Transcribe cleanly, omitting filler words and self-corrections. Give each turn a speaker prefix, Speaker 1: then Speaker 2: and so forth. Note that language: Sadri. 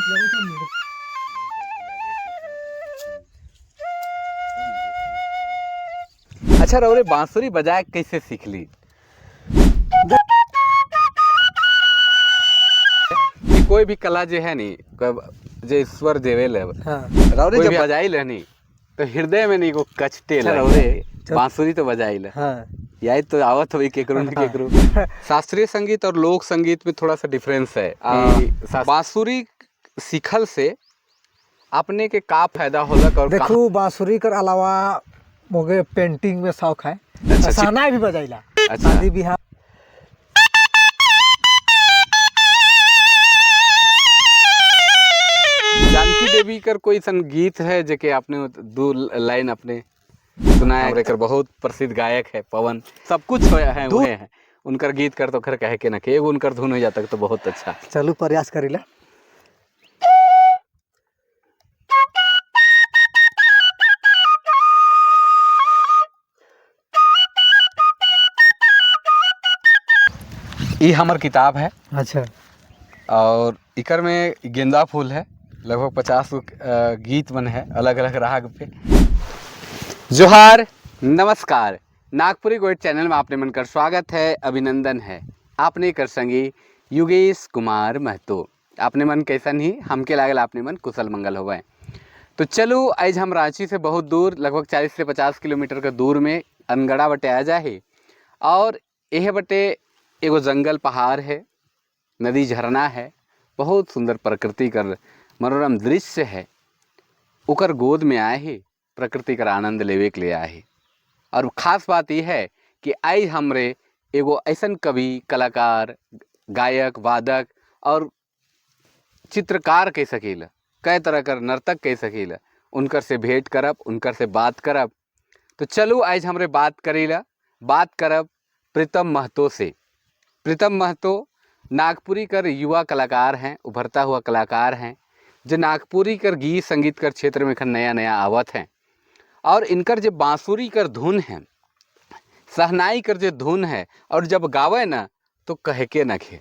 Speaker 1: निक लगत है।
Speaker 2: अच्छा रौरे बांसुरी बजाए के कैसे सीखली? कि कोई भी कला जे है नी जे ईश्वर देवे ले।
Speaker 1: हाँ।
Speaker 2: रौरे जब बजाई लेनी तो हृदय में नहीं को कचटे
Speaker 1: अच्छा,
Speaker 2: रौरे
Speaker 1: चल।
Speaker 2: बांसुरी तो बजाई ले।
Speaker 1: हाँ।
Speaker 2: यही तो आवत हुई केकरो न केकरो। शास्त्रीय संगीत और लोक संगीत में थोड़ा सा डिफरेंस है कि बांसुरी सीखल से अपने के का फायदा होलक और
Speaker 1: देखू, बांसुरी कर अलावा मोगे पेंटिंग में शौक है।
Speaker 2: अच्छा,
Speaker 1: शहनाई भी बजाइला।
Speaker 2: अच्छा।
Speaker 1: शादी बिहार।
Speaker 2: जानकी देवी कर कोई संगीत है जेके आपने दो लाइन अपने सुनाया? और एकर बहुत प्रसिद्ध गायक है पवन, सब कुछ है उहे है उनकर गीत कर तो खर कहे के ना के एगो उनकर धुन हो जाता तो बहुत अच्छा।
Speaker 1: चलू प्रयास करीला।
Speaker 2: ई हमर किताब है।
Speaker 1: अच्छा।
Speaker 2: और इकर में गेंदा फूल है, लगभग 50 गो गीत मन है अलग अलग राग पे। जोहार, नमस्कार, नागपुरी गोइट चैनल में आपने मन कर स्वागत है, अभिनंदन है। आपने कर संगी युगेश कुमार महतो। आपने मन कैसन ही हमके लागल आपने मन कुशल मंगल होवे। तो चलो आज हम रांची से बहुत दूर लगभग 40 से 50 किलोमीटर के दूर में अनगढ़ा बटे आ जाए और यह बटे एगो जंगल पहाड़ है, नदी झरना है, बहुत सुंदर प्रकृति कर मनोरम दृश्य है। उकर गोद में आए ही प्रकृति कर आनंद लेवे के लिए आए ही। और ख़ास बात यह है कि आई हमरे एगो ऐसन कवि, कलाकार, गायक, वादक और चित्रकार कह सकीला, कई तरह कर नर्तक कह सकीला, उनकर से भेंट करब, उनकर से बात करब। तो चलो आज हमरे बात करीला, बात करब प्रीतम महतो से। प्रीतम महतो नागपुरी कर युवा कलाकार हैं, उभरता हुआ कलाकार हैं, जो नागपुरी कर गीत संगीत कर क्षेत्र में नया नया आवत हैं। और इनकर जो बांसुरी कर धुन है, शहनाई कर जो धुन है, और जब गावे ना तो कह के न खे।